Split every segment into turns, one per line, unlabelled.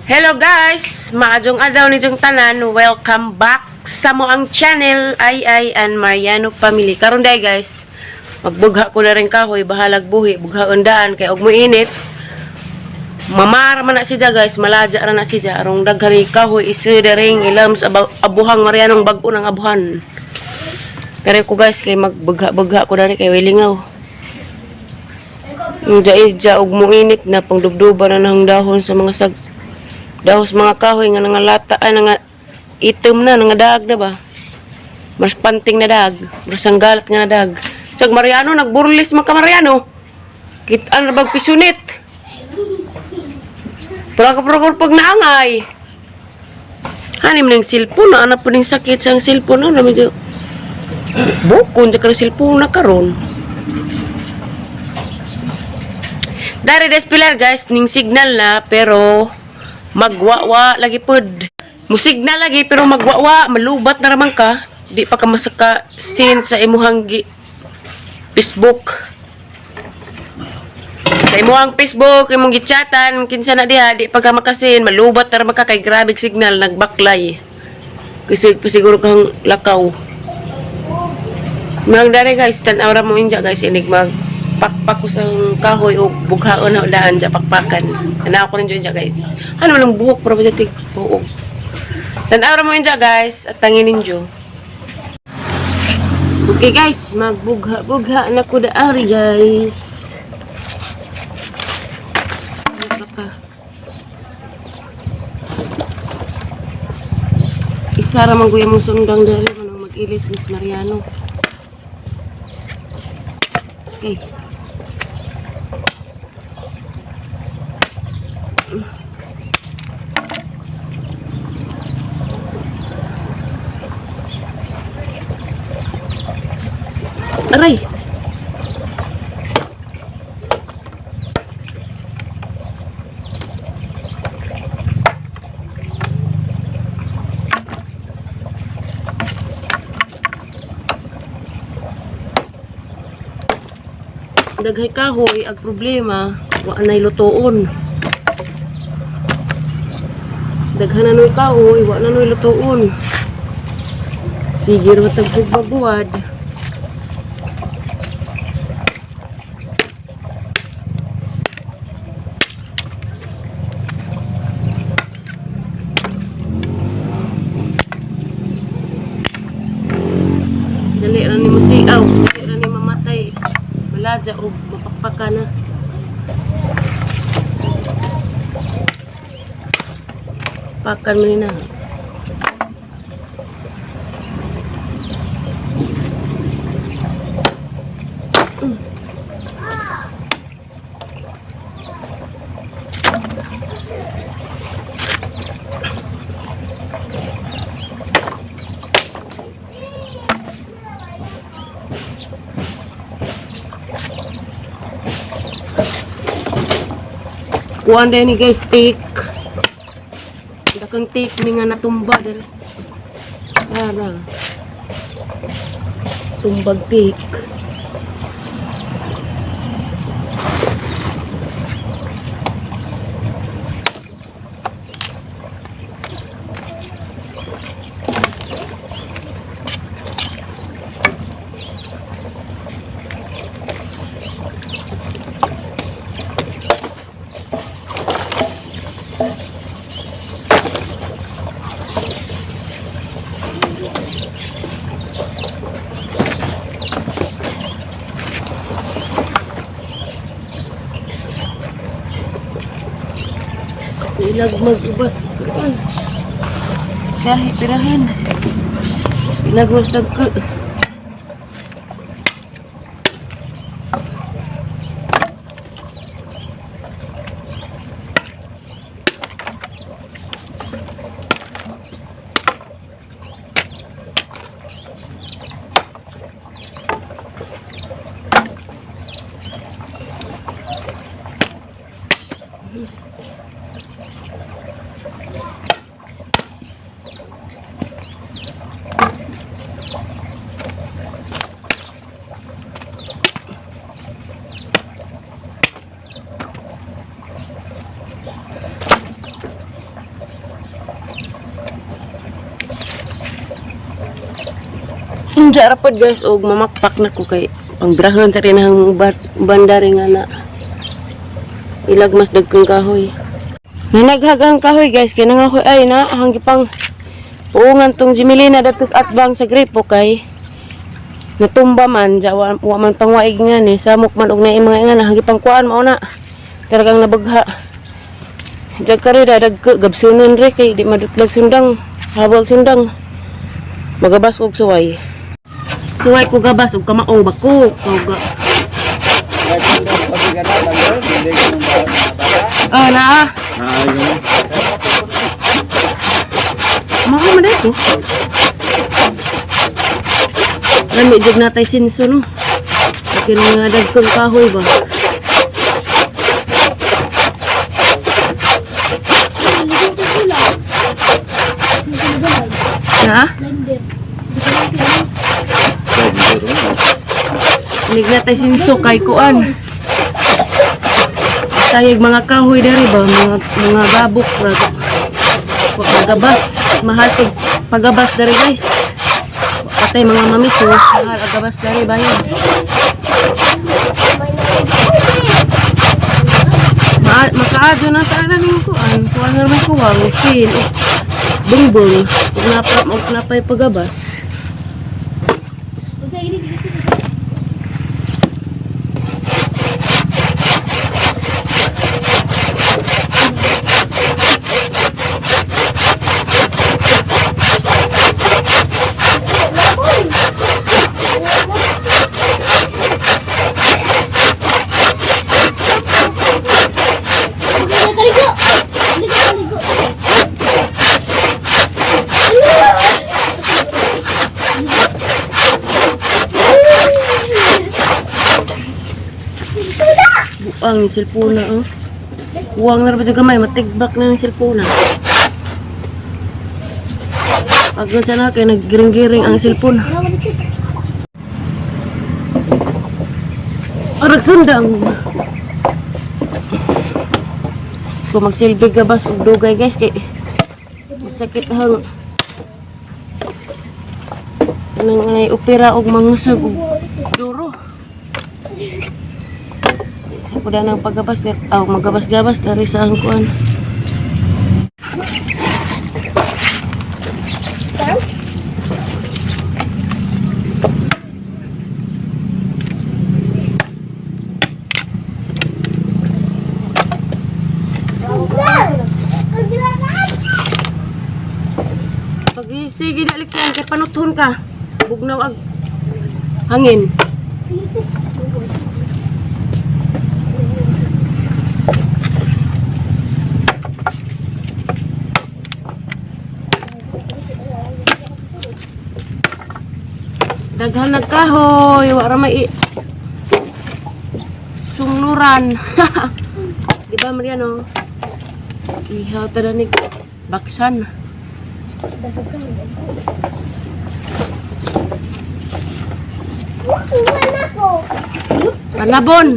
Hello guys! Maadjong adlaw ninyong tanan. Welcome back sa mo ang channel Ay Ay and Mariano Family. Karon day guys, magbugha ko na rin kahoy, bahalag buhi, bughaon daan kay og moinit. Mamara man na siya guys, malaja ra na siya arong daghan ni kahoy isa ring ilam sa abuhang Marianong bag-o ng abuhan. Pero ko guys kay magbugha-bugha ko na rin kay wilingaw. Yung ja og moinit na pangdubduban na ng dahon sa mga sag dahos mga kahoy nga nangalata ay nga itom na nangadag na ba, mas panting na dag, mas ang galat nga na dag. Sag Mariano nagburlis man ka, Mariano, kitaan ra bag pisunit pero ka pag naangay hanim ng cellphone na anak po ning sakit sa cellphone na medyo bukon sa ka cellphone na karon. Dari des pilar guys, ning signal na pero magwawa lagi pud. Musignal lagi pero magwawa, malubat na raman ka. Di pa ka masaka sin sa imuhang Facebook. Sa imuhang Facebook, imong gichatan, kinsa na diha, di pa ka makasin, malubat na raman ka kay grabe signal, nagbaklay. Kasi siguro kang lakaw. Mga dari guys, tan-aw ra mo inja guys, inig mag pakpak ko sa kahoy o bughaon na daan dya pakpakan. Tanaw ko ninyo inja guys. Ano man ang buhok pero ba tig buhok. Tanaw ra mo inja guys at tangin ninyo. Okay guys, magbugha-bugha na ko daari guys. Baka. Isa ra man guya mong sundang dali man ang mag-ilis Miss Mariano. Okay. Aray! Daghay kahoy, ag problema, wa nay lutuon. Daghan na noy kahoy, wa na noy lutuon. Sige ra tag babuad. Dali ra ni musiaw, dali ra ni mamatay. Malaja og mapakpaka na. Pakan mo ni na. Kuan din ni guys, tik. Dakang tik ni nga natumba deres. Ara. Tumbag tik. Ilag mag-ubas. Ay. Kahit pirahin. Ilagos dagko. Unja ra pod, guys, og mamakpak na ko kay pangbirahon sa rinahang banda rin nga na ilag mas dagkong kahoy. Nanaghagang kahoy, guys, kay nangahoy ay na ang gipang puungan tong Jimilina datos atbang sa gripo kay natumba man ja wa man pangwaig nga ni samok man og naay mga nga na gipang kuan mao na talagang nabagha. Jag kare dadag gabsunon re kay di madutlag sundang, habag sundang. Magabas og suway. Suway ko gabas og kamao bako ko ga. Ah, naa. Mao man dito. Lami jud natay sinso no. Akin nga dagkong kahoy ba. Na? Nig natay sinso kay kuan. Tayag mga kahoy diri ba, mga gabok ra. Pagabas, mahal pag pagabas diri, guys. Patay mga mamiso, mahal ang gabas diri bayan. Makaadyo na sa ning kuan, kuan na may kuwang sin bungbong ug napa og napay pagabas.
Kaligo! Kaligo, kaligo.
Buang yung cellphone na oh. Buang na ra ba dyan gamay, matigbak na yung cellphone na. Pagod sana kay naggiring-giring ang cellphone. Arag sundang. Kung magsilbi gabas og dugay, guys, kay sakit hang nang ay opera og mangusog og duro. Ako na ng paggabas, aw magabas-gabas dari sa ang kuan. Pag sige na Alexan, kay panuthon ka. Bugnaw ag hangin. Daghan nagkahoy, wa ra may sungnuran. Di ba, Mariano? Ihaw ta ni baksan. Panabon.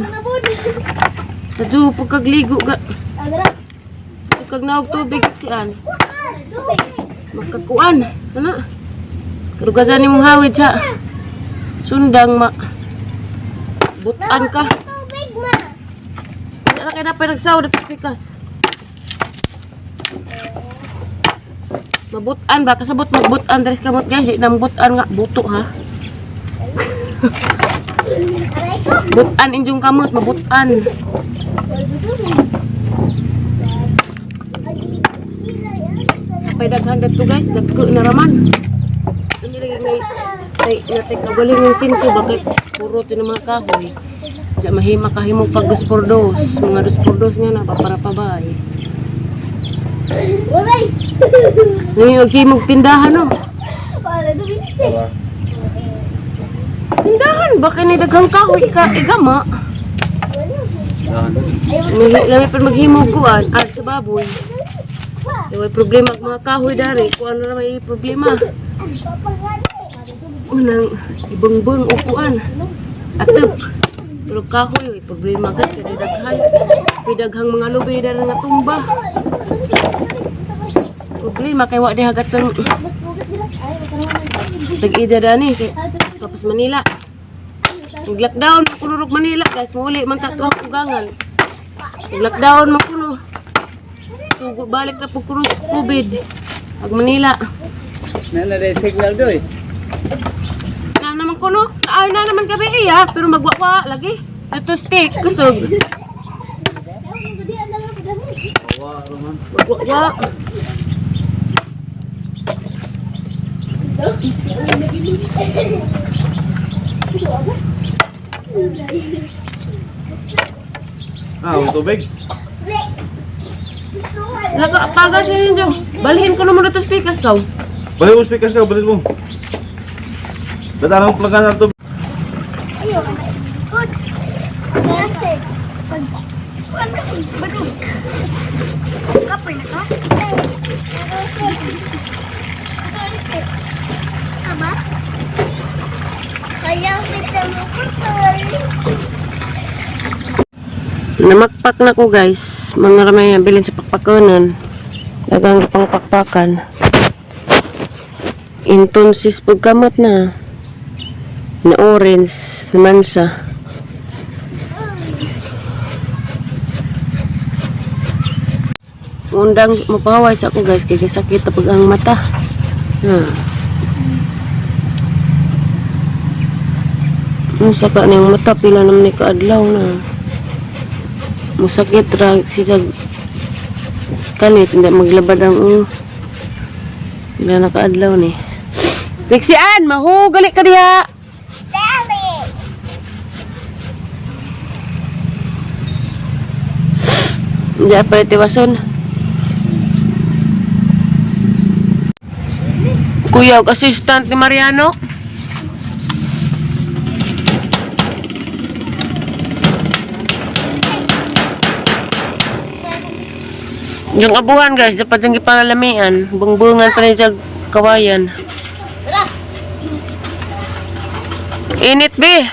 Sa du pagkagligo ga. Pagkag naog tubig sian. Makakuan. Ana. Karugasan nimong hawid sa sundang ma. Butan ka.
Tubig ma.
Wala kay na nagsaw dito sa pikas. Mabutan ba? Kasabot magbutan dres kamot, guys. Di nang butan nga buto ha.
Aray ko.
Butan injong kamot, mabutan. Pay daghan dadto, guys, dagko na raman. Ini lagi may tay natay kagaling ng sinso bakit puro to ng mga kahoy. Diya mahima kahimo pag dos por dos, mga dos por dos nga na pa para pabay.
Waray.
Ngayon himog tindahan no.
Wala duminis eh.
Tindahan ba kay daghang kahoy ka igama. May lami pa maghimog kuan at sa baboy. Way problema ang mga kahoy dari, kuan na may problema. Unang ibongbong upuan. Atop. Pero kahoy, way problema ka kay daghan. Kay daghang mga lubi dari nga tumba. Problema kay wa diha gatong tag-ida dani kay pas Manila. Nag-lockdown man kuno rog Manila, guys. Muli man ta tuang ugangan. Nag-lockdown man kuno. Tugo balik na pud kuno sa COVID. Ag Manila.
Na na rin signal doy.
Na naman kuno. Ay na naman gabi iya, pero magwawa lagi. Ito stick kusog.
Wa roman.
Magwawa.
Ah, ang tubig.
Laga paga siya ninyo. Balhin ko naman ito speakers kaw.
Balik mo speakers ka, balik mo. Ba't anong plagan ng tubig?
Kapoy na ka? Aba? Kaya kita mo putol.
Namakpak na ko, guys. Mga ramay ang bilin sa pakpakonan. Dagang pang pakpakan. Intonsis pagkamot na. Na orange, na mansa. Undang mapaway sa ako, guys, kay sakit pag ang mata. Ang saka niyang mata pila naman ni kaadlaw na. Musakit ra si jag kanit hindi maglabad ang ulo. Pila na kaadlaw ni. Pixian, mahugali ka diha.
Dali!
Hindi pa tiwason. Kuya, og assistant ni Mariano. Yung abuhan, guys, dapat yung ipangalamian. Bungbungan pa rin sa kawayan. Init be.